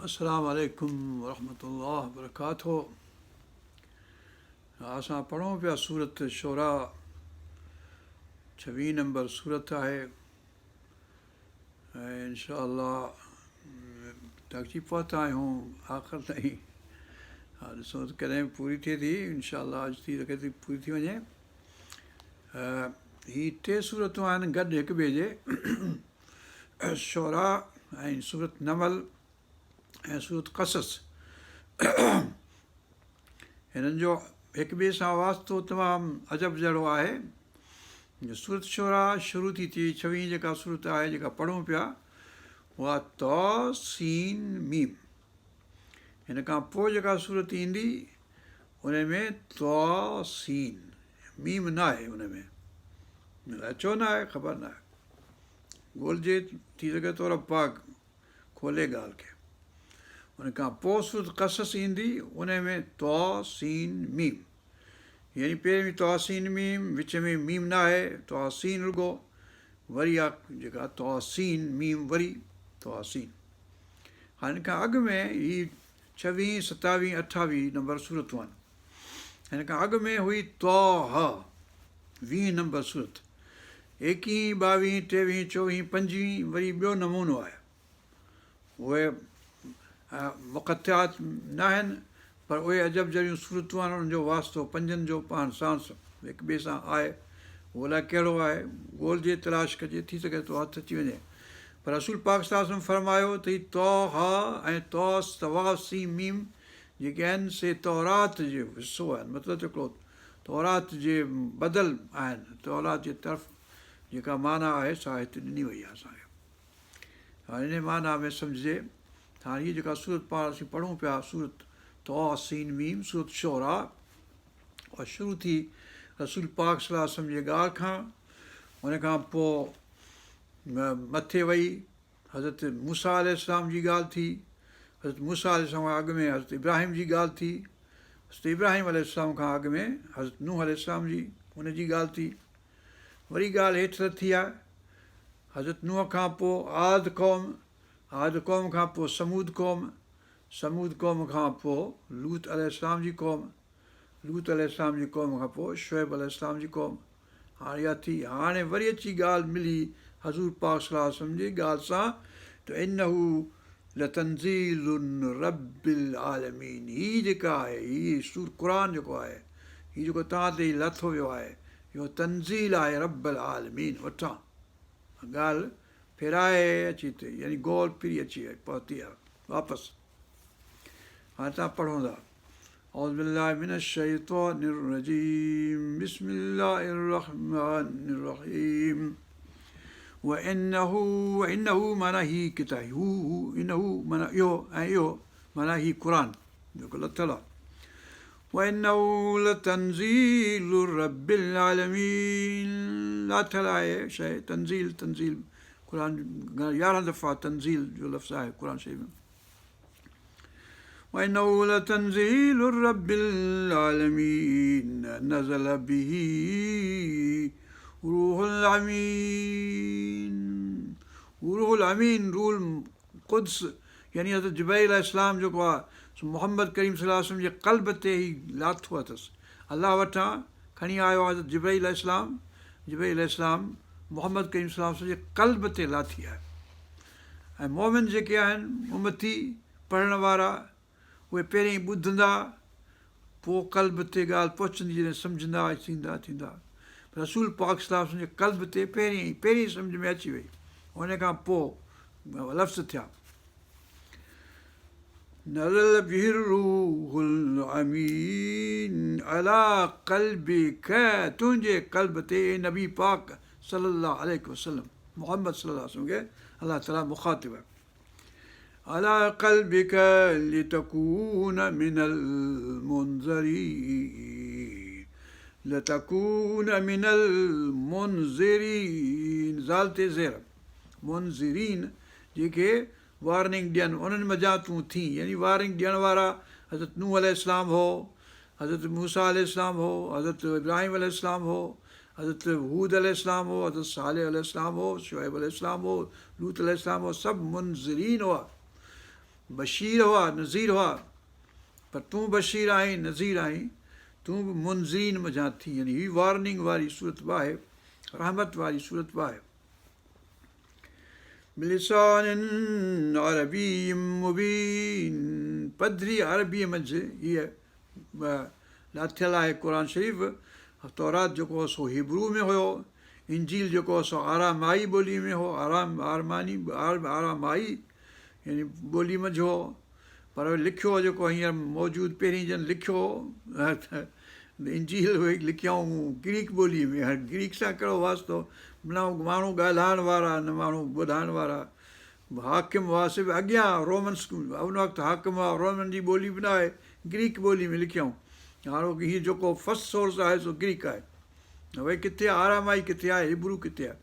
السلام عليڪم ورحمة الله وبرڪاته اسان پڙهون پيا سورت شعراء ڇويهين نمبر سورت آهي ۽ انشاء الله اچي پهتا آهيون آخر تائين ها ڏسو ته ڪڏهن پوري ٿئي ٿي انشاء الله اڄ ٿي سگهي ٿي پوري ٿي وڃي هي ٽي سورتون آهن گڏ هڪ ٻئي جي شعراء ۽ سورت نمل ۽ سورت قصص هنن جو هڪ ٻئي سان واسطو تمام عجب جهڙو آهي. سورت شعراء شروع ٿي ٿئي ڇويهين جيڪا سورت آهي جيڪا پڙهون پيا اها طا سين ميم هن کان پوء جيڪا سورت ايندي ان ۾ طا سين ميم نه آهي ان ۾ ڇو نه آهي خبر نه آهي ڳولجي ٿي سگهي ٿو رب پاڪ کولي ڳالهه کي. ان کان پوء سورت قصص ايندي ان ۾ طا سين ميم يعني پهرين ۾ طا سين ميم وچ ۾ ميم نه آهي طا سين رڳو وري آ جيڪا طا سين ميم وري طا سين هاڻي ان کان اڳ ۾ هي ڇويهين ستاويهين اٺاويهين نمبر سورتون آهن هن کان اڳ ۾ هئي طا ها ويهين نمبر سورت ايڪيهين، ٻاويهين، ٽيويهين، چوويهين، پنجويهين وري ٻيو نمونو آهي. اهي مقطعات ناهن پر اهي عجب جهڙيون صورتون آهن انهن جو واسطو پنجن جو پاڻ سان هڪ ٻئي سان آهي. اهو الائي ڪهڙو آهي. ڳولجي تلاش ڪجي ٿي سگهي ٿو هٿ اچي وڃي. پر رسول پاڪ صلي الله عليه وسلم فرمايو ته هي طا ها ۽ طا واو سين ميم جيڪي آهن سي تورات جو حصو آهن مطلب ته هڪڙو تورات جي بدل آهن، تورات جي طرف جيڪا معنيٰ آهي سا هت ڏني وئي آهي اسان کي. هاڻي انهيء معنيٰ ۾ سمجهجي ته هاڻي هيء جيڪا سورت پاڻ اسين پڙهون پيا سورت طا سين ميم سورت شعراء اها شروع ٿي رسول پاڪ صلي الله عليه وسلم جي ڳالهه کان ان کان پوء مٿي وئي حضرت موسيٰ عليه السلام جي ڳالهه ٿي، حضرت موسيٰ عليه السلام کان اڳ ۾ حضرت ابراهيم جي ڳالهه ٿي، حضرت ابراهيم عليه السلام کان اڳ ۾ حضرت نوح عليه السلام جي ان جي ڳالهه ٿي، وري ڳالهه هيٺ لٿي آهي، حضرت نوح کان پوء عاد قوم، عاد قوم کان پوء ثمود قوم، ثمود قوم کان پوء لوط عليه السلام جي قوم، لوط عليه السلام جي قوم کان پوء شعيب عليه السلام جي قوم، هاڻي اها ٿي. هاڻي وري اچي ڳالهه ملي حضور پاڪ صلي الله عليه وسلم جي ڳالهه سان ته انه لتنزيل رب العالمين هي جيڪا آهي هي سور قرآن جيڪو آهي هي جيڪو توهان تي لاٿو ويو آهي اهو تنزيل آهي رب العالمين وٽان ڳالهه ڦيرائي اچي ٿي يعني گول ڦري اچي پهتي آهي واپس هاڻي توهان پڙهو ٿا اعوذ بالله من الشيطان الرجيم بسم الله الرحمن الرحيم وانه وانه معنيٰ هي ڪتاب هو هو انه معنيٰ اهو ۽ اهو معنيٰ هي قرآن جيڪو لٿل آهي وانه لتنزيل رب العالمين لاٿل آهي شيء تنزيل تنزيل قرآن يارهن دفعا تنزيل جو لفظ آهي قرآن شريف ۾ وانه لتنزيل رب العالمين نزل به روح الامين روح الامين روح القدس يعني حضرت جبرائيل عليه السلام جيڪو آهي سو محمد ڪريم صلي الله عليه وسلم جي قلب تي هي لاٿو اٿس الله وٽان کڻي آيو حضرت جبرائيل عليه السلام جبرائيل عليه السلام محمد ڪريم صلي الله عليه وسلم جي قلب تي لاٿي آهي ۽ مؤمن جيڪي آهن امتي پڙهڻ وارا اهي پهرين ٻڌندا پوء قلب تي ڳالهه پهچندي جڏهن سمجهندا ۽ ٿيندا ٿيندا رسول پاڪ صلي الله عليه وسلم جي قلب تي پهرين پهرين سمجهه ۾ اچي وئي ان کان پوء لفظ ٿيا نزل به الروح الامين علي قلبك تنهنجي قلب تي اي نبي پاڪ صلي الله عليه وسلم محمد صلي الله عليه وسلم کي الله تعالي مخاطب آهي علي قلبك لتڪون من المنذرين لتڪون من المنذرين ذال تي زير منذرين جيڪي وارننگ ڏين انهن منجهان تون ٿين يعني وارننگ ڏيڻ وارا حضرت نوح عليه السلام هو حضرت موسيٰ عليه السلام هو حضرت ابراهيم عليه السلام هو حضرت هود عليه السلام هو، حضرت صالح عليه السلام هو، شعيب عليه السلام هو، لوط عليه السلام هو، سڀ منذرين هئا. بشير هئا، نذير هئا، پر تون بشير آهين، نذير آهين، تون به منذرين منجهان ٿي. يعني هي وارننگ واري سورت به آهي، رحمت واري سورت به آهي. بلسان عربي مبين پڌري عربيء منجهه هيء لاٿل آهي قرآن شريف. تورات جيڪو هو سو هيبرو ۾ هيو، انجيل جيڪو هو سو آرامائي ٻوليء ۾ هو، آرام آرماني آرامائي يعني ٻولي منجهه هو، پر لکيو جيڪو هينئر موجود پهرين جن لکيو انجيل اهي لکيائون گريڪ ٻوليء ۾، هاڻي گريڪ سان ڪهڙو واسطو، نه ماڻهو ڳالهائڻ وارا نه ماڻهو ٻڌائڻ وارا، حاڪم هئا سي به اڳيان رومنس ان وقت حاڪم هئا، رومن جي ٻولي به نه آهي، گريڪ ٻولي ۾ لکيائون، هاڻوڪي هي جيڪو فرسٽ سورس آهي سو گريڪ آهي، ڀئي ڪٿي آرامائي ڪٿي آهي هبرو ڪٿي آهي.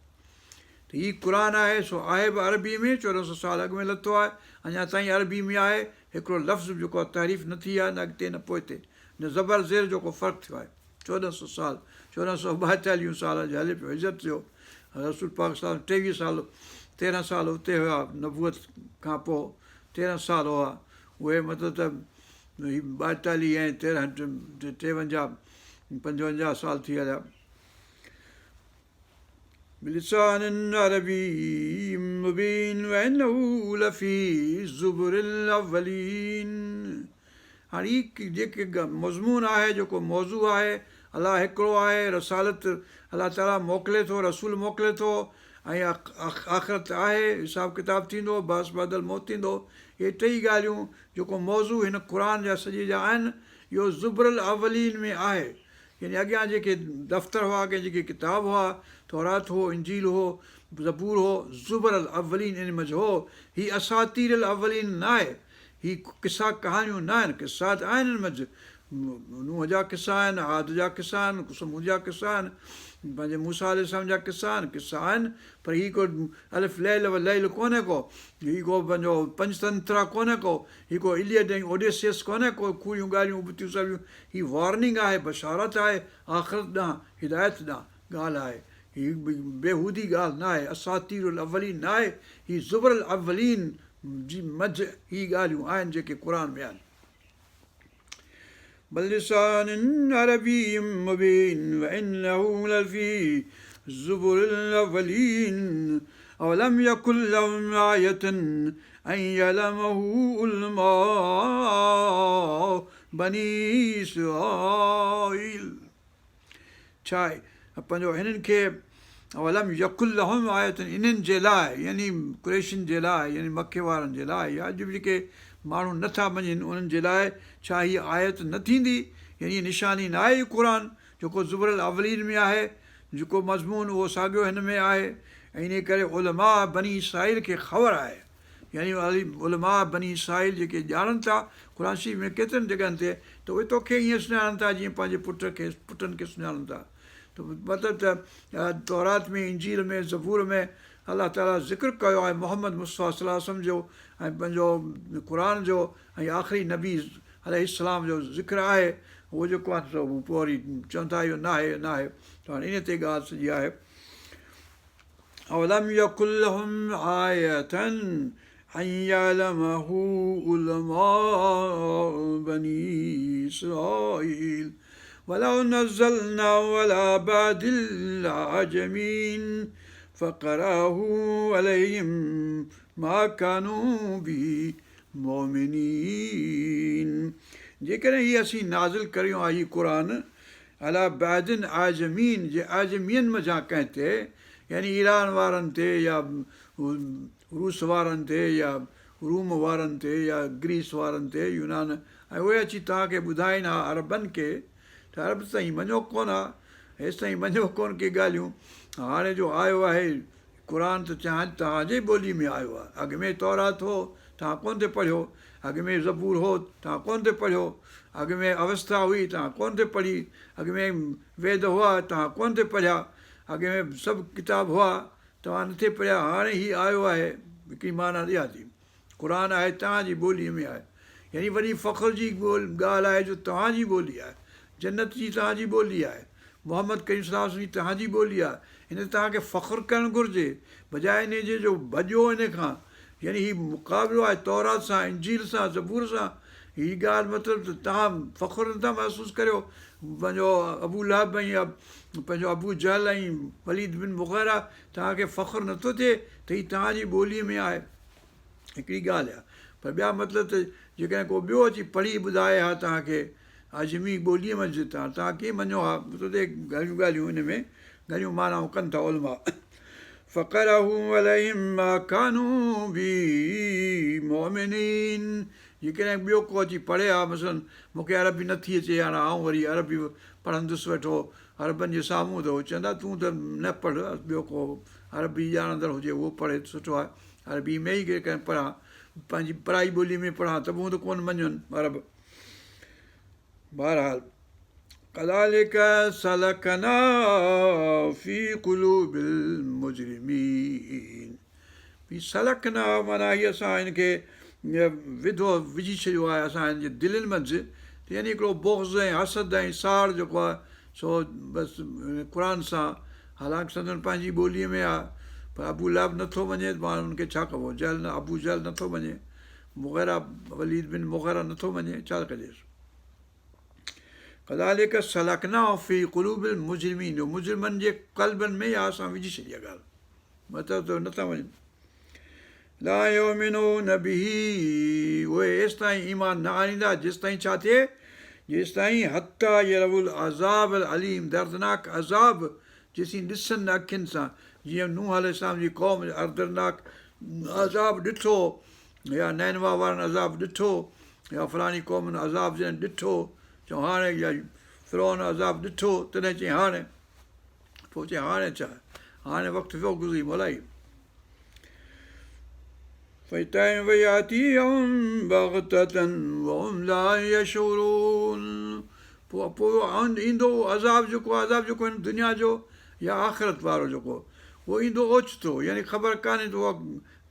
ته هي قرآن آهي سو آهي به عربيء ۾، 14 سو سال اڳ ۾ لٿو آهي، اڃا تائين عربيء ۾ آهي، هڪڙو لفظ به جيڪو آهي تحريف نه ٿي آهي نه اڳتي نه پوئتي، نه زبر زير جو ڪو فرق ٿيو آهي. 14 سو سال، 1442 سال اڄ هلي پيو هجرت جو، رسول پاڪ صلي الله عليه وسلم 23 سال، 13 سال اتي هيا نبوت کان پوء 13 سال هئا، اهي مطلب ته هي 42 ۽ 13 53 55 سال ٿي هليا. بلسان عربي مبين وانه لفي زبر الاولين هاڻي هي جيڪي مضمون آهي جيڪو موضوع آهي الله هڪڙو آهي رسالت الله تعالي موڪلي ٿو رسول موڪلي ٿو ۽ آخرت آهي حساب ڪتاب ٿيندو بعث بعد الموت ٿيندو اهي ٽئي ڳالهيون جيڪو موضوع هن قرآن جا سڄي جا آهن اهو زبر الاولين ۾ آهي يعني اڳيان جيڪي دفتر هئا، اڳيان جيڪي ڪتاب هئا، تورات هو، انجيل هو، زبور هو، زبر الاولين ان منجهه هو، هي اساطير الاولين ناهي، هي قصا ڪهاڻيون ناهن، قصا ته آهن ان منجهه، نوح جا قصا آهن، عاد جا قصا آهن، ثمود جا قصا آهن، پنهنجي موسيٰ عليه السلام جا قصا آهن، قصا آهن پر هي ڪو الف ليلة و ليلة ڪونهي ڪو، هي ڪو پنهنجو پنجتنترا ڪونهي ڪو، هي ڪو اليڊ ۽ اوڊيسيس ڪونهي ڪو، ڪوڙيون ڳالهيون ابتيون سبيون، هي وارننگ آهي، بشارت آهي، آخرت ڏانهن، هدايت ڏانهن ڳالهه آهي. هي بيهودي ڳالهه ناهي، اساطير الاولين ناهي، هي زبر الاولين جي منجهه هي ڳالهيون آهن جيڪي قرآن ۾ آهن. بلسان عربي مبين وانه لفي زبر الاولين اولم يڪن لهم آية ان يعلمه علماء بني اسرائيل ڇا پنهنجو هنن کي اولم يڪن لهم آية انهن جي لاء يعني قريشين جي لاء يعني مڪي وارن جي لاء يا اڄ به جيڪي ماڻهو نه ٿا مڃين انهن جي لاء ڇا هيء آيت نه ٿيندي يعني نشاني نه آهي هي قرآن جيڪو زبر الاولين ۾ آهي جيڪو مضمون اهو ساڳيو هن ۾ آهي ۽ انهي ڪري علماء بني اسرائيل کي خبر آهي يعني علماء بني اسرائيل جيڪي ڄاڻن ٿا قرآن شريف ۾ ڪيترن جڳهن تي ته اهي توکي ائين سڃاڻن ٿا جيئن پنهنجي پٽ کي پٽن کي سڃاڻن ٿا ته مطلب ته تورات ۾ انجيل ۾ زبور ۾ الله تعاليٰ ذڪر ڪيو آهي محمد مصطفيٰ صلي الله عليه وسلم جو ۽ پنهنجو قرآن جو ۽ آخري نبي عليه السلام جو ذڪر آهي اهو جيڪو آهي سو پوء وري چون ٿا اهو ناهي ناهي ته هاڻي ان تي ڳالهه سڄي آهي اولم يڪن لهم آية ان يعلمه علماء بني اسرائيل ولو نزلناه علي بعض الاعجمين فقراه عليهم ما كانوا به مؤمنين جيڪڏهن هي اسين نازل ڪريون ها هي قرآن علي بعض الاعجمين جي اعجمين منجهان ڪنهن تي يعني ايران وارن تي يا روس وارن تي يا روم وارن تي يا گريس وارن تي يونان ۽ اهي اچي توهان کي ٻڌائين ها عربن کي ته عرب تائين مڃو ڪونه ها هيستائين مڃيو ڪونه ڪي ڳالهيون هاڻي جو آيو آهي قرآن ته توهان جي ٻولي ۾ آيو آهي. اڳ ۾ تورات هو، توهان ڪونه ٿي پڙهيو. اڳ ۾ زبور هو، توهان ڪونه ٿي پڙهيو. اڳ ۾ اوستا هئي، توهان ڪونه ٿي پڙهي. اڳ ۾ ويد هئا، توهان ڪونه ٿي پڙهيا. اڳ ۾ سڀ ڪتاب هئا، توهان نه ٿي پڙهيا. هاڻي هي آيو آهي. هڪڙي معنيٰ اها ٿي. قرآن آهي توهان جي ٻوليء ۾ آهي. يعني وڏي فخر جي ڳالهه آهي جو توهان جي ٻولي آهي. جنت جي توهان جي ٻولي آهي. محمد ڪريم صلي الله عليه وسلم جي توهان جي ٻولي آهي. ان تي توهان کي فخر ڪرڻ گهرجي. بجاء انهي جي جو ڀڄو ان کان. يعني هي مقابلو آهي تورات سان، انجيل سان، زبور سان. هي ڳالهه مطلب ته توهان فخر نٿا محسوس ڪريو پنهنجو ابو لهب ۽ پنهنجو ابو جهل ۽ وليد بن مغيره توهان کي فخر نٿو ٿئي ته هي توهان جي ٻوليء ۾ آهي. هڪڙي ڳالهه اها. پر ٻيا مطلب ته جيڪڏهن ڪو ٻيو اچي پڙهي ٻڌائي ها توهان کي عجمي ٻوليء منجهه ته توهان ڪيئن مڃو ها؟ مطلب ته گهڻيون ڳالهيون ان ۾ گهڻيون معنائون ڪن ٿا علماء. فقرأه عليهم ما ڪانوا به مؤمنين جيڪڏهن ٻيو ڪو اچي پڙهي ها مثلاً مون کي عربي نه ٿي اچي هاڻ آئون وري عربي پڙهندس ويٺو عربن جي سامهون ته هو چوندا تون ته نه پڙهه ٻيو ڪو عربي ڄاڻندڙ هجي اهو پڙهي ته سٺو آهي عربي ۾ ئي جيڪڏهن پڙهان پنهنجي پرائي ٻولي ۾ پڙهان ته به هوند ڪونه مڃن عرب. بهرحال ڪذالڪ سلڪناه في قلوب المجرمين هي سلڪناه معنيٰ هي اسان هن کي وڌو وجهي ڇڏيو آهي اسان هن جي دلين منجهه ته يعني هڪڙو بغض ۽ حسد ۽ ساڙ جيڪو آهي سو بس قرآن سان حالانڪ سندن پنهنجي ٻوليء ۾ آهي پر ابو لهب نٿو مڃي ته پاڻ ان کي ڇا ڪبو جهل نه ابو جهل نٿو مڃي مغيره وليد بن مغيره نٿو مڃي ڇا ڪجيس. ڪذالڪ سلڪناه في قلوب المجرمين جو مجرمن جي قلبن ۾ اها اسان وجهي ڇڏي آهي ڳالهه مطلب ته نٿا مڃن لا يؤمنون به اهي ايستائين ايمان نه آڻيندا جيستائين ڇا ٿئي جيستائين حتي يروا العذاب الاليم دردناڪ عذاب جيسين ڏسن نه اکين سان جيئن نوح عليه السلام جي قوم دردناڪ عذاب ڏٺو يا نينوا وارن عذاب ڏٺو يا فلاڻي قومن عذاب جڏهن ڏٺو چئون هاڻي يا فرعون عذاب ڏٺو تڏهن چئين هاڻي پوء چئين هاڻي ڇا هاڻي وقت ويو گذري مولائي فياتيهم بغتة وهم لا يشعرون پوء پوء ايندو اهو عذاب جيڪو عذاب جيڪو هن دنيا جو يا آخرت وارو جيڪو اهو ايندو اوچتو يعني خبر ڪانهي ته اها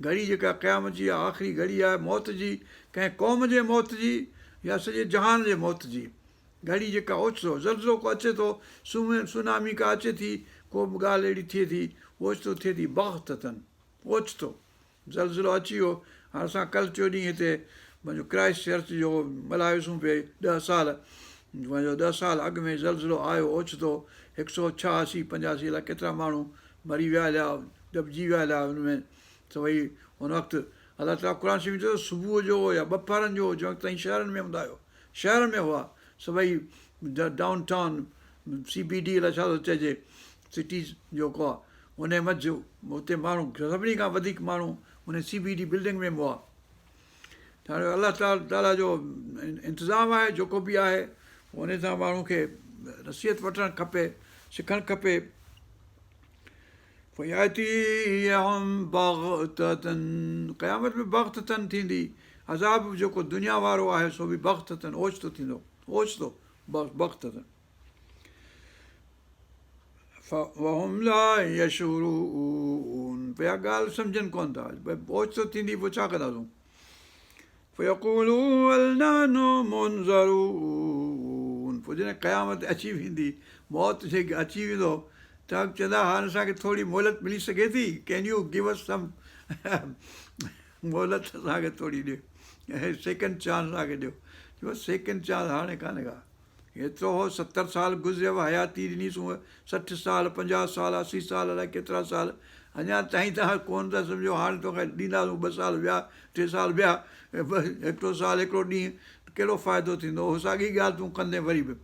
گهڙي جيڪا قيامت جي آخري گهڙي آهي موت جي، ڪنهن قوم جي موت جي يا سڄي جهان جي موت جي گهڙي جيڪا اوچتو زلزلو ڪو اچي ٿو، سونامي ڪا اچي ٿي، ڪو به ڳالهه اهڙي ٿئي ٿي، اوچتو ٿئي ٿي بغتة اوچتو زلزلو اچي ويو. هاڻ اسان ڪل ٽيون ڏينهن هتي پنهنجو ڪرائسٽ چرچ جو ملهايوسون پئي ڏهه سال پنهنجو ڏهه سال اڳ ۾ زلزلو آيو اوچتو هڪ سو ڇهاسي پنجاسي الائي ڪيترا ماڻهو مري ويا هليا، دٻجي ويا هليا ان ۾ ته ڀئي ان وقت الله تعاليٰ قرآن شريف ۾ چيو صبح جو يا ٻپهرن جو جنهن وقت تائين شهرن ۾ هوندا آهيو شهر ۾ هئا سڀئي down town C B D الائي ڇا ٿو چئجي سٽي جو ڪو آهي ان منجهه اتي ماڻهو سڀني کان وڌيڪ ماڻهو ان سي بي ڊي بلڊنگ ۾ هئا ته هاڻي الله تعاليٰ جو انتظام آهي جيڪو به آهي ان سان ماڻهو کي نصيحت وٺڻ کپي سکڻ کپي فياتيهم بغتة قيامت ۾ بغتة ٿيندي عذاب جيڪو دنيا وارو آهي سو به بغتة اوچتو ٿيندو اوچتو بغتة وهم لا يشعرون پيا ڳالهه سمجهن ڪونه ٿا اوچتو ٿيندي پوء ڇا ڪنداسون فيقولوا هل نحن منظرون پوء جڏهن قيامت اچي ويندي، موت جيڪي اچي ويندو ته چوندا هاڻ اسان کي ٿوري مهلت ملي سگهي ٿي، Can you give us some مهلت اسان کي ٿوري ڏيو، سيڪنڊ چانس اسان کي ڏيو، چئبو سيڪنڊ چانس هاڻي ڪانهي ڪا. ايترو هو 70 سال گذريو حياتي ڏنيسون 60 سال 50 سال 80 سال الائي ڪيترا سال اڃا تائين توهان ڪونه ٿا سمجهو هاڻي توکي ڏينداسون ٻه سال ٻيا ٽي سال ٻيا هڪڙو سال هڪڙو ڏينهن ڪهڙو فائدو ٿيندو اهو ساڳي ڳالهه تون ڪندين وري به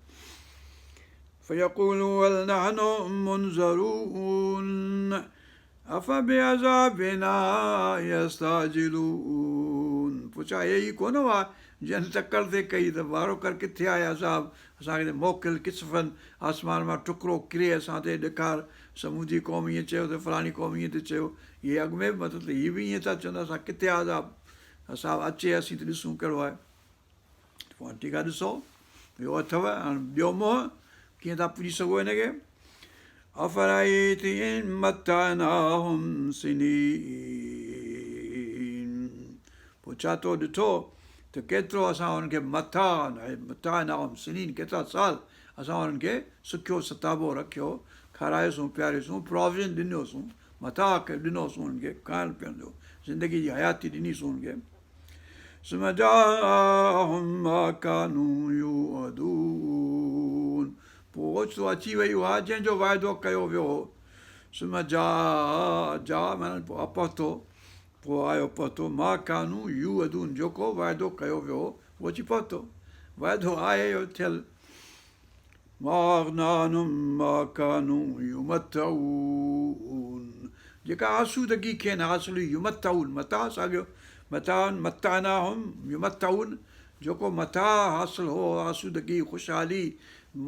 فيقولوا هل نحن منظرون افبعذابنا يستعجلون پوء ڇا اهي ئي ڪونه هئا جن تڪڙ ٿي ڪئي ته وارو ڪر ڪٿي آهي عذاب اسان کي موڪل ڪسفا آسمان مان ٽڪرو ڪري اسان تي ڏيکار ثمودي قوم ائين چيو ته فلاڻي قوم ائين ٿي چيو اهي اڳ ۾ به مطلب ته هي به ائين ٿا چون ته اسان ڪٿي آهي عذاب عذاب اچي اسين ته ڏسون ڪهڙو آهي پوء ٺيڪ آهي ڏسو اهو اٿو هاڻي ڏيو منهن ڪيئن ٿا پڄي سگهو هن کي افرأيت ان متعناهم سنين پوء ڇا تو ڏٺو ته ڪيترو اسان انهن کي متاع متعناهم سنين ڪيترا سال اسان انهن کي سکيو ستابو رکيو کارايوسون پياريوسون پراويزن ڏنوسون متاع ڏنوسون انهن کي کائڻ پيئڻ جو زندگي جي حياتي ڏنيسون انهن کي. ثم جاءهم ما ڪانوا يوعدون پوء اوچتو اچي وئي اها جنهن جو وعدو ڪيو ويو هو. ثم جاء جاء معنيٰ پهتو پوء آيو پهتو ما ڪانوا يوعدون جيڪو وعدو ڪيو ويو هو اهو اچي پهتو. وعدو آهي اهو ٿيل. ما اغنيٰ عنهم ما ڪانوا يمتعون جيڪا آسودگي کين حاصل هئي يمتعون متاع ساڳيو متاع متعناهم يمتعون جيڪو متاع حاصل هو آسودگي خوشحالي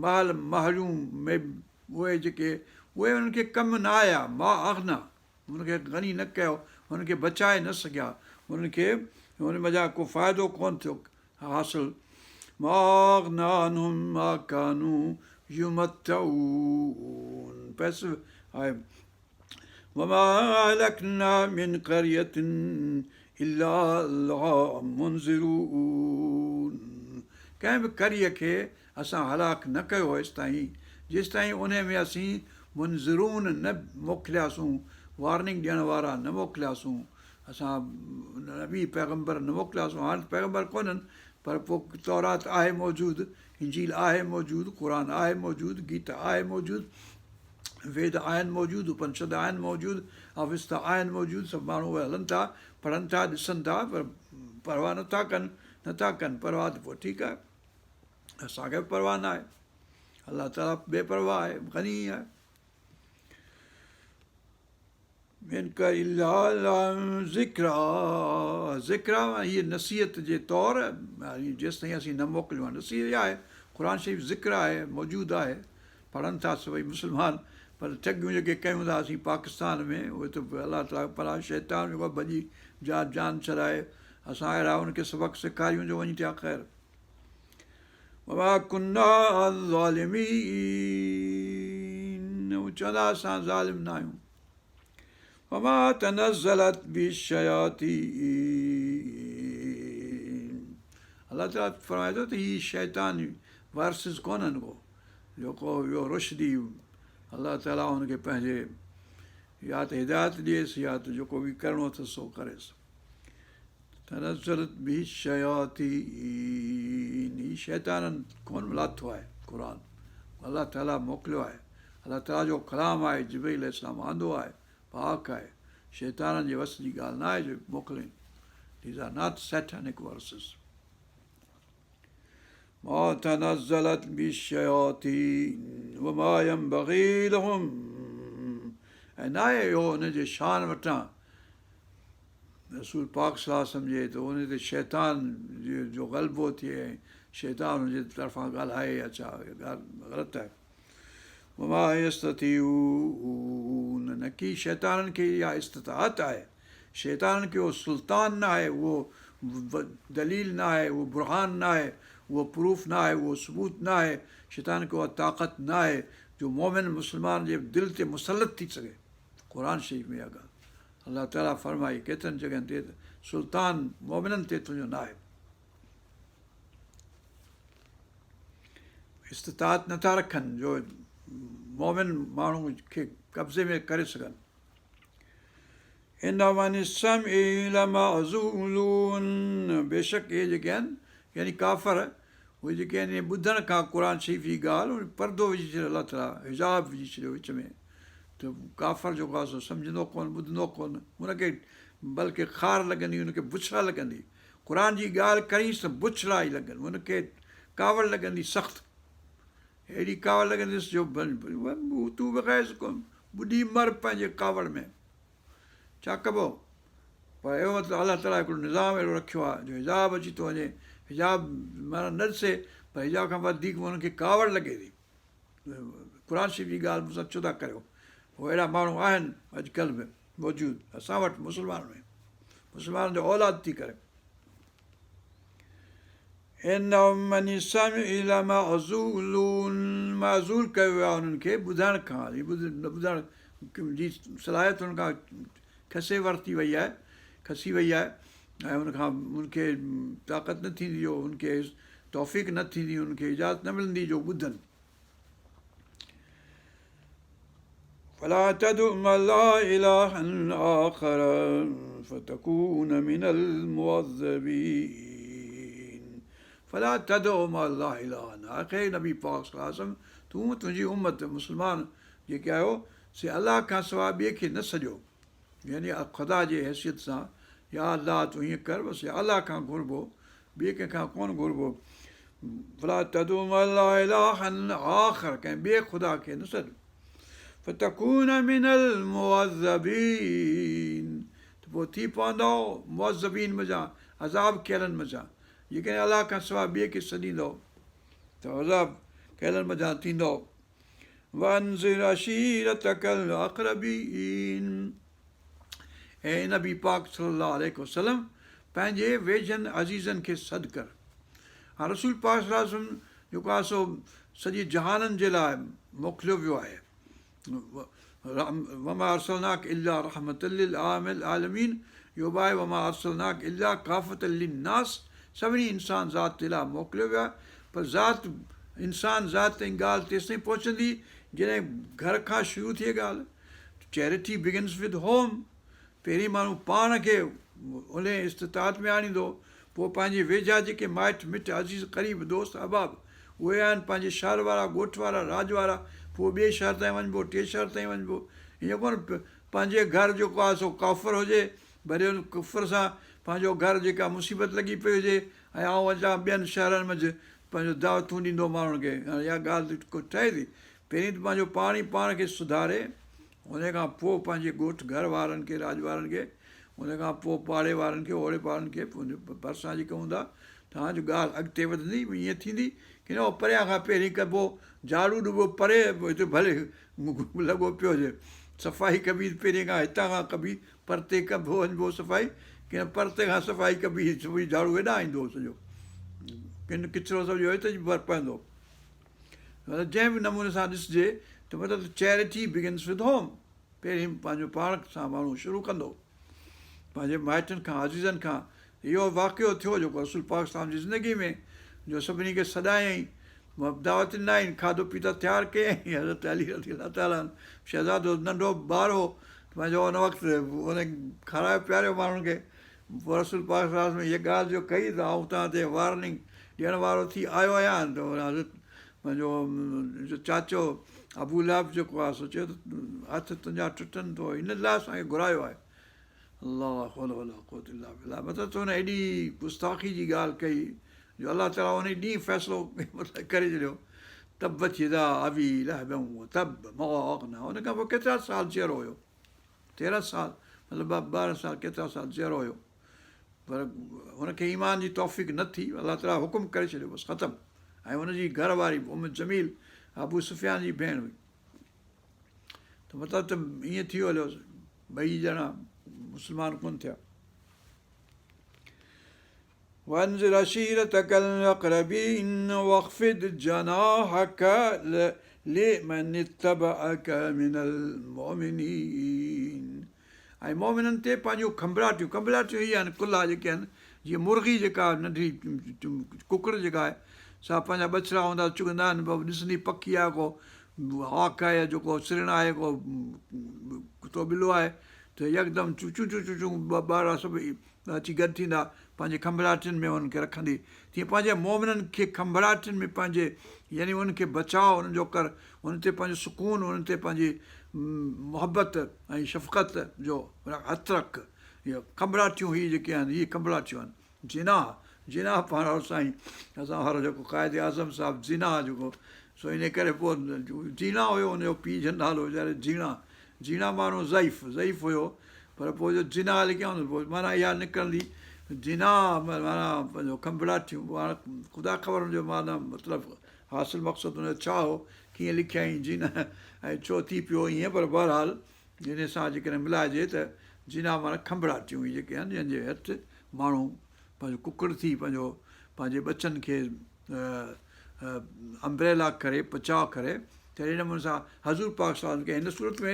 مال مهلون اهي جيڪي اهي انهن کي ڪم نه آيا ما اغنيٰ انهن کي غني نه ڪيو انهن کي بچائي نه سگهيا انهن کي ان منجهان ڪو فائدو ڪونه ٿيو حاصل، ما اغنيٰ عنهم ما ڪانوا يمتعون پئسو آهي وما اهلڪنا من قرية الا لها منذرون ڪنهن به قريي کي اسان هلاڪ نه ڪيو ايستائين جيستائين انهي ۾ اسين منذرون نه موڪلياسون وارننگ ڏيڻ وارا نه موڪلياسون اسان نبي پيغمبر نه موڪلياسون، هاڻ ته پيغمبر ڪونهن پر پوء تورات آهي موجود، انجيل آهي موجود، قرآن آهي موجود، گيتا آهي موجود، ويد آهن موجود، اپنشد آهن موجود، اوستا آهن موجود، سڀ ماڻهو اهي هلن ٿا، پڙهن ٿا، ڏسن ٿا پر پرواهه نٿا ڪن، نٿا ڪن پرواهه ته پوء ٺيڪ آهي اسان کي به پرواهه ناهي، الله تعاليٰ بي پرواهه آهي، غني آهي. ذڪريٰ ذڪريٰ هيء نصيحت جي طور جيستائين اسين نه موڪليون ها نصيحت اها آهي قرآن شريف ذڪر آهي موجود آهي پڙهن ٿا سڀئي مسلمان پر ٺڳيون جيڪي ڪيون ٿا اسين پاڪستان ۾ اهي ته الله تعاليٰ پناهه شيطان جيڪو آهي ڀڄي جان جان ڇڏائي اسان اهڙا ان کي سبق سيکاريون جو وڃي ٿيا خير وما ڪنا ظالمين هو چوندا اسان ظالم نه آهيون وما تنزلت به الشياطين الله تعالي فرمائي ٿو ته هي شيطان ورسز ڪونهن ڪو جيڪو اهو رشدي الله تعالي هن کي پنهنجي يا ته هدايت ڏئيس يا ته جيڪو به ڪرڻو اٿس سو ڪريس تنزلت به الشياطين هي شيطانن ڪونه لاٿو آهي قرآن الله تعالي موڪليو آهي الله تعالي جو ڪلام آهي جبرئيل عليه السلام آندو آهي پاڪ آهي شيطانن جي وس جي ڳالهه نه آهي جو موڪلين These are not satanic verses. ما تنزلت به الشياطين وما ينبغي لهم ۽ ناهي اهو ان جي شان وٽان رسول پاڪ صلي الله عليه وسلم جي ته ان تي شيطان جو غلبو ٿئي ۽ شيطان ان جي طرفان ڳالهائي يا ڇا اها ڳالهه غلط آهي وما يستطيعون نڪي شيطانن کي اها استطاعت آهي شيطانن کي اهو سلطان نه آهي اهو دليل نه آهي اهو برهان نه آهي اهو پروف نه آهي اهو ثبوت نه آهي شيطان کي اها طاقت نه آهي جو مؤمن مسلمان جي دل تي مسلط ٿي سگهي قرآن شريف ۾ اها ڳالهه الله تعاليٰ فرمائي ڪيترن جڳهين تي ته سلطان مؤمنن تي تنهنجو نه آهي. استطاعت نٿا رکن جو مؤمن ماڻهو کي قبضي ۾ ڪري سگهن. انهم عن السمع لمعزولون بيشڪ اهي جيڪي آهن يعني ڪافر اهي جيڪي آهن ٻڌڻ کان قرآن شريف جي ڳالهه پردو وجهي ڇڏيو الله تعاليٰ حجاب وجهي ڇڏيو وچ ۾ ته ڪافر جيڪو آهي سو سمجهندو ڪونه ٻڌندو ڪونه ان کي بلڪه خار لڳندي ان کي بڇڙا لڳندي قرآن جي ڳالهه ڪرينس ته بڇڙا ئي لڳن ان کي ڪاوڙ لڳندي سخت اهڙي ڪاوڙ لڳنديس جو تون بغيظڪم ٻڏي مر پنهنجي ڪاوڙ ۾ ڇا ڪبو پر اهو مطلب الله تعاليٰ هڪڙو نظام اهڙو رکيو آهي جو حجاب اچي ٿو وڃي حجاب معنيٰ نه ڏسي پر حجاب کان وڌيڪ ان کي ڪاوڙ لڳي ٿي قرآن شريف جي ڳالهه مون سان ڇو ٿا ڪريو؟ هو اهڙا ماڻهو آهن اڄڪلهه به موجود اسان وٽ مسلمانن ۾ مسلمانن جو اولاد ٿي ڪري انهم عن السمع لمعزولون معزول ڪيو ويو آهي انهن کي ٻڌڻ کان ٻڌڻ جي صلاحيت انهن کان کسي ورتي وئي آهي کسي وئي آهي ۽ ان کان ان کي طاقت نه ٿيندي جو ان کي توفيق نه ٿيندي ان کي اجازت نه ملندي جو ٻڌن. فلا تدع مع الله الها آخر فتڪون من المعذبين فلا تدع مع الله الها آخر اي نبي پاڪ صلي الله عليه وسلم تون تنهنجي امت مسلمان جيڪي آهيو سي الله کان سواء ٻئي کي نه سڏيو يعني خدا جي حيثيت سان يا الله تون هيئن ڪر بس يا الله کان گهربو ٻئي ڪنهن کان ڪونه گهربو فلا تدع مع الله الها آخر ڪنهن ٻئي خدا کي نه سڏ فتڪون من المعذبين ته پوء ٿي پوندؤ معذبين منجهان عذاب ڪيلن منجهان جيڪڏهن الله کان سواء ٻئي کي سڏيندؤ ته عذاب ڪيلن منجهان ٿيندؤ وانذر عشيرتک الاقربين اي نبي پاڪ صلي الله عليه وسلم پنهنجي ويجهن عزيزن کي سڏ ڪر هاڻ رسول پاڪ صلي الله عليه وسلم جيڪو آهي سو سڄي جهانن جي لاء موڪليو ويو آهي وما ارسلناک الا رحمة للعالمين اهو به آهي وما ارسلناک الا کافة للناس سڀني انسان ذات جي لاء موڪليو ويو آهي پر ذات انسان ذات تائين ڳالهه تيستائين پهچندي جڏهن گهر کان شروع ٿئي ڳالهه چيرٽي بگنس ود هوم پهرين ماڻهو پاڻ کي انهي استطاعت ۾ آڻيندو، پوء پنهنجي ويجها جيڪي مائٽ مٽ، عزيز قريب، دوست احباب، اهي آهن، پنهنجي شهر وارا، ڳوٺ وارا، راڄ وارا، پوء ٻئي شهر تائين وڃبو، ٽئين شهر تائين وڃبو. ائين ڪونه پنهنجي گهر جيڪو آهي سو ڪافر هجي، ڀلي ان ڪفر سان پنهنجو گهر جيڪا مصيبت لڳي پئي هجي ۽ آئون اچان ٻين شهرن منجهه پنهنجو دعوتون ڏيندو ماڻهن کي، هاڻي اها ڳالهه ته ڪو ٺهي ٿي. پهرين ته پنهنجو پاڻ ئي پاڻ کي سڌاري، ان کان پوء پنهنجي ڳوٺ گهر وارن کي، راڄ وارن کي، ان کان پوء پاڙي وارن کي، اوڙي پاڙن کي، ڀرسان جيڪي هوندا، تان جو ڳالهه اڳتي وڌندي ائين ٿيندي ڪي نه پريان کان پهرين ڪبو، جهاڙو ڏبو پري، هتي ڀلي لڳو پيو هجي. صفائي ڪبي ته پهرين کان هتان کان ڪبي، پرتي ڪبو وڃبو صفائي، ڪي نه پرتي کان صفائي ڪبي، سڀ جهاڙو هيڏانهن ايندو سڄو، ڪن ڪچرو سڄو هت اچي پوندو. مطلب جنهن به نموني سان ڏسجي ته مطلب چيرٽي بگنس ود هوم پهرين پنهنجو پاڻ سان ماڻهو شروع ڪندو پنهنجي مائٽن کان عزيزن کان اهو واقعو ٿيو جيڪو رسول پاڪ صاحب جي زندگي ۾ جو سڀني کي سڏايائين دعوت ڏنائين کاڌو پيتو تيار ڪيائين حضرت علي رضي الله تعالٰي شهزادو ننڍو ٻار هو پنهنجو ان وقت ان کارايو پياريو ماڻهن کي پوء رسول پاڪ صلي الله عليه وسلم هيء ڳالهه جو ڪئي ته آئون توهان تي وارننگ ڏيڻ وارو ٿي آيو آهيان ته حضرت پنهنجو چاچو ابو لهب جيڪو آهي سو چيو ته هٿ تنهنجا ٽٽن تو ان لاء اسان کي گهرايو آهي لا حول ولا قوت الا بالله مطلب ته هن ايڏي گستاخي جي ڳالهه ڪئي جو الله تعاليٰ ان ڏينهن فيصلو مطلب ڪري ڇڏيو تبت يدا ابي لهب وتب ما اغنيٰ ان کان پوء ڪيترا سال جيئرو هيو 13 سال مطلب 12 سال ڪيترا سال جيئرو هيو پر هن کي ايمان جي توفيق نه ٿي الله تعاليٰ حڪم ڪري ڇڏيو بس ختم ۽ هن جي گهر واري ام جميل ابو سفيان جي ڀيڻ هئي ته مطلب ته ائين ٿي هليو ٻئي ڄڻا مسلمان ڪون ٿيا وانذر عشيرتک الاقربين واخفض جناحک لمن اتبعک من المؤمنين ۽ مؤمنن تي پنهنجون کنڀڙاٽيون کنڀڙاٽيون هي آهن ڪلها جيڪي آهن جيئن مرغي جيڪا ننڍڙي ڪڪڙ جيڪا آهي سا پنهنجا ٻچڙا هوندا چڳندا آهن پوء ڏسندي پکي آهي ڪو هاڪ آهي يا جيڪو سرڻ آهي ڪو ڪتو ٻلو آهي ته يڪدم چون چون چون چون ٻارڙا سڀ اچي گڏ ٿيندا، پنهنجي کنڀڙاٽين ۾ انهن کي رکندي، تيئن پنهنجي مؤمنن کي کنڀڙاٽين ۾ پنهنجي يعني انهن کي بچاء انهن جو ڪر، انهن تي پنهنجو سڪون، انهن تي پنهنجي محبت ۽ شفقت جو هٿ رک. اهي کنڀڙاٽيون هي جيڪي آهن، اهي کنڀڙاٽيون آهن. جناح، جناح پاڻ وارو سائين اسان وارو جيڪو قائد اعظم صاحب جناح جيڪو سو انهي ڪري پوء جيڻا هيو ان جو پيء جو نالو ويچاري جيڻا جيڻا ماڻهو ضعيف ضعيف هيو پر پوء جو جناح لکيائون پوء معنيٰ اها نڪرندي جناح معنيٰ پنهنجو کنڀڙاٽيون پوء هاڻ خدا خبر ان جو معنيٰ مطلب حاصل مقصد ان جو ڇا هو ڪيئن لکيائين جناح ۽ ڇو ٿي پيو ائين پر بهرحال ان سان جيڪڏهن ملائجي ته جناح معنيٰ کنڀڙاٽيون هي جيڪي آهن جنهن جي هيٺ ماڻهو پنهنجو ڪڪڙ ٿي پنهنجو پنهنجي ٻچن کي امبريلا ڪري بچاء ڪري تهڙي نموني سان حضور پاڪ صلي الله عليه وسلم کي هن سورت ۾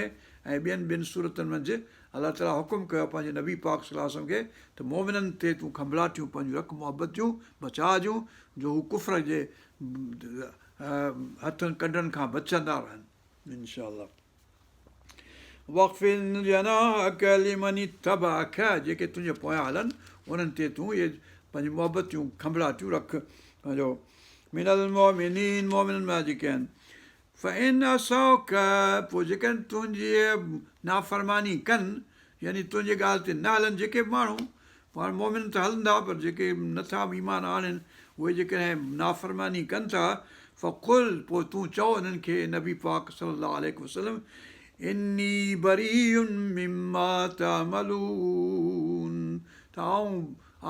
۽ ٻين ٻين سورتن منجهه الله تعالي حڪم ڪيو پنهنجي نبي پاڪ صلي الله عليه وسلم کي ته مؤمنن تي تون کنڀڙاٽيون پنهنجون رک محبت جون بچاء جون جو هو ڪفر جي هٿن ڪنڊن کان بچندا رهن انشاء الله. واخفض جناحک لمن اتبعک جيڪي تنهنجي پويان هلن انهن تي تون اهي پنهنجي محبت جون کنڀڙاٽيون رک پنهنجو من المؤمنين مؤمنن مان جيڪي آهن فان عصوک پوء جيڪڏهن تنهنجي نافرماني ڪن يعني تنهنجي ڳالهه تي نه هلن جيڪي به ماڻهو پاڻ مؤمن ته هلندا پر جيڪي نٿا ايمان آڻين اهي جيڪڏهن نافرماني ڪن ٿا فقل پوء تون چئو انهن کي اي نبي پاڪ صلي الله عليه وسلم اني بريء مما تعملون ته آئون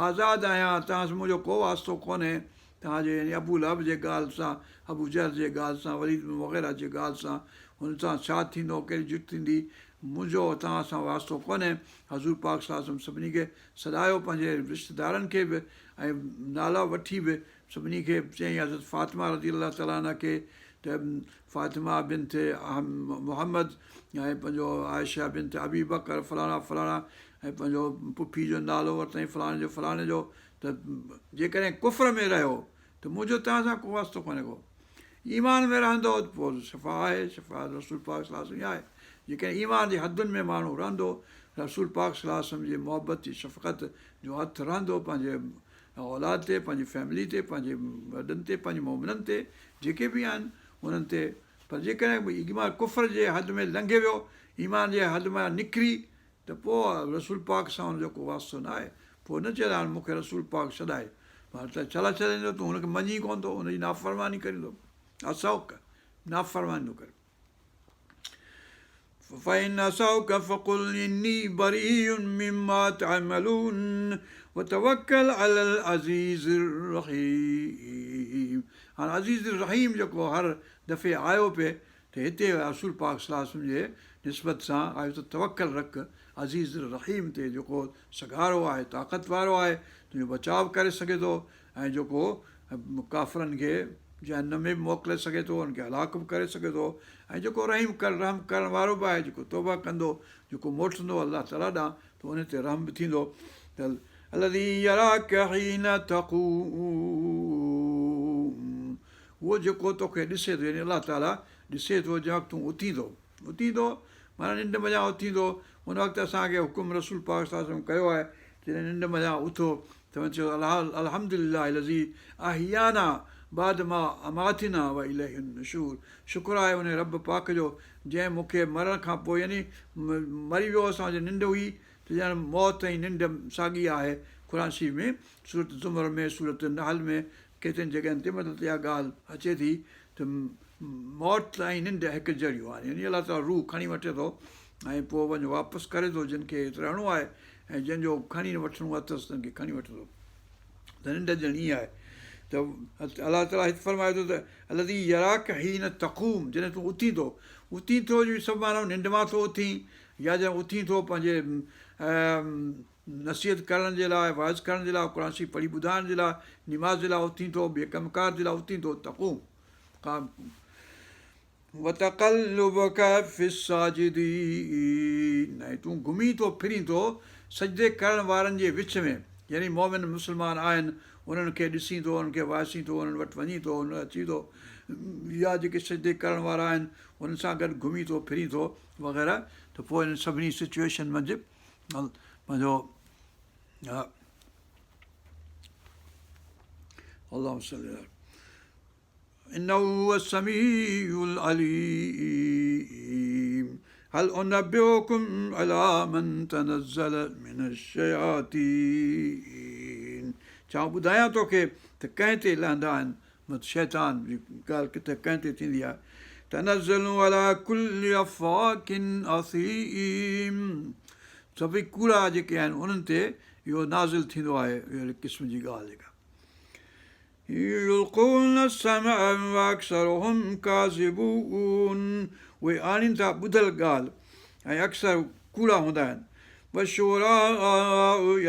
آزاد آهيان توهان سان منهنجو ڪو واسطو ڪونهي توهان جي يعني ابو لهب جي ڳالهه سان، ابو جهل جي ڳالهه سان، وليد بن مغيره جي ڳالهه سان، هن سان ڇا ٿيندو، ڪهڙي جٺ ٿيندي، منهنجو توهان سان واسطو ڪونهي. حضور پاڪ صلي الله عليه وسلم سڀني کي سڏايو، پنهنجي رشتيدارن کي به ۽ نالا وٺي به سڀني کي چيائين حضرت فاطمه رضي الله تعالٰي عنها کي ته فاطمه بنت محمد ۽ پنهنجو عائشه بنت ابي بڪر فلاڻا فلاڻا ۽ پنهنجو پڦي جو نالو ورتائين فلاڻي جو فلاڻي جو ته جيڪڏهن ڪفر ۾ رهيو ته منهنجو توهان سان ڪو واسطو ڪونهي ڪو. ايمان ۾ رهندو ته پوء شفا آهي، شفاعت رسول پاڪ صلي الله عليه وسلم جي آهي. جيڪڏهن ايمان جي حدن ۾ ماڻهو رهندو، رسول پاڪ صلي الله عليه وسلم جي محبت جي شفقت جو هٿ رهندو پنهنجي اولاد تي، پنهنجي فيملي تي، پنهنجي وڏن تي، پنهنجي مؤمنن تي جيڪي به آهن انهن تي پر جيڪڏهن ايمان ڪفر جي حد ۾ لنگهي ويو، ايمان جي حد مان نڪري ته پوء رسول پاڪ سان ان جو ڪو واسطو نه آهي، پوء نه چئه ته هاڻي مون کي رسول پاڪ سڏائي. ته ڇا لاء سڏائيندو، تون هن کي مڃين ڪونه ٿو، هن جي نافرماني ڪرين ٿو. عصوک، نافرماني ٿو ڪرين. فإن عصوک فقل اني بريء مما تعملون وتوڪل علي العزيز الرحيم. هاڻ عزيز الرحيم جيڪو هر دفعي آيو پئي ته هتي رسول پاڪ صلي الله عليه وسلم جي نسبت سان آيو ته توڪل رک عزيز الرحيم تي جيڪو سگهارو آهي طاقت وارو آهي تنهنجو بچاء به ڪري سگهي ٿو ۽ جيڪو ڪافرن کي جهنم ۾ به موڪلي سگهي ٿو انهن کي هلاڪ به ڪري سگهي ٿو ۽ جيڪو رحيم رحم ڪرڻ وارو به آهي جيڪو توبه ڪندو جيڪو موٽندو الله تعالي ڏانهن ته ان تي رحم به ٿيندو ته الذي يراڪ حين تقوم اهو جيڪو توکي ڏسي ٿو يعني الله تعاليٰ ڏسي ٿو جنهن وقت تون اٿين ٿو، اٿين ٿو معنيٰ ننڊ منجهان اٿين ٿو، ان وقت اسان کي حڪم رسول پاڪ صلي الله عليه وسلم ڪيو آهي جڏهن ننڊ منجهان اٿو ته چئو الحمد لله الذي احيانا بعد ما اماتنا واليه النشور شڪر آهي ان رب پاڪ جو جنهن مون کي مرڻ کان پوء يعني مري ويو هوس جي ننڊ هئي ته ڄڻ موت ۽ ننڊ ساڳي آهي قرآن شريف ۾ سورة زمر ۾ سورة نحل ۾ ڪيترين جڳهين تي مطلب ته اها ڳالهه اچي ٿي ته موت ۽ ننڊ هڪ جهڙيون آهن يعني الله تعاليٰ روح کڻي وٺي ٿو ۽ پوء وڃي واپس ڪري ٿو جن کي هت رهڻو آهي ۽ جن جو کڻي وٺڻو اٿس تن کي کڻي وٺي ٿو ته ننڊ ڄڻ ائين آهي ته الله تعاليٰ هت فرمائي ٿو ته الذي يراڪ حين تقوم جڏهن تون اٿين ٿو اٿين ٿو جي سڀ معنيٰ ننڊ مان ٿو اٿين يا جڏهن اٿين ٿو پنهنجي نصيحت ڪرڻ جي لاء، وعظ ڪرڻ جي لاء، قرآن شريف پڙهي ٻڌائڻ جي لاء، نماز جي لاء اٿين ٿو، ٻئي ڪم ڪار جي لاء اٿين ٿو، تقوم قام وتقلبک في الساجدين ۽ تون گهمين ٿو ڦرين ٿو سجدي ڪرڻ وارن جي وچ ۾ يعني مؤمن مسلمان آهن انهن کي ڏسين ٿو انهن کي وائسين ٿو انهن وٽ وڃين ٿو انهن وٽ اچين ٿو يا جيڪي سجدي ڪرڻ وارا آهن انهن سان گڏ گهمين ٿو ڦرين ٿو وغيره ته پوء انهن سڀني سچوئيشن منجهه پنهنجو اللهم صل على انه هو السميع العليم هل انبئكم على من تنزل من الشياطين ڇا ٻڌايان توکي ته ڪنهن تي لهندا آهن مت شيطان جي ڳالهه ڪٿي ڪنهن تي ٿيندي آهي. تنزل علي ڪل افاڪ اثيم سڀئي ڪوڙا جيڪي آهن انهن تي اهو نازل ٿيندو آهي اهڙي قسم جي ڳالهه جيڪا يلقون السمع واڪثرهم ڪاذبون اهي آڻين ٿا ٻڌل ڳالهه ۽ اڪثر ڪوڙا هوندا آهن والشعراء.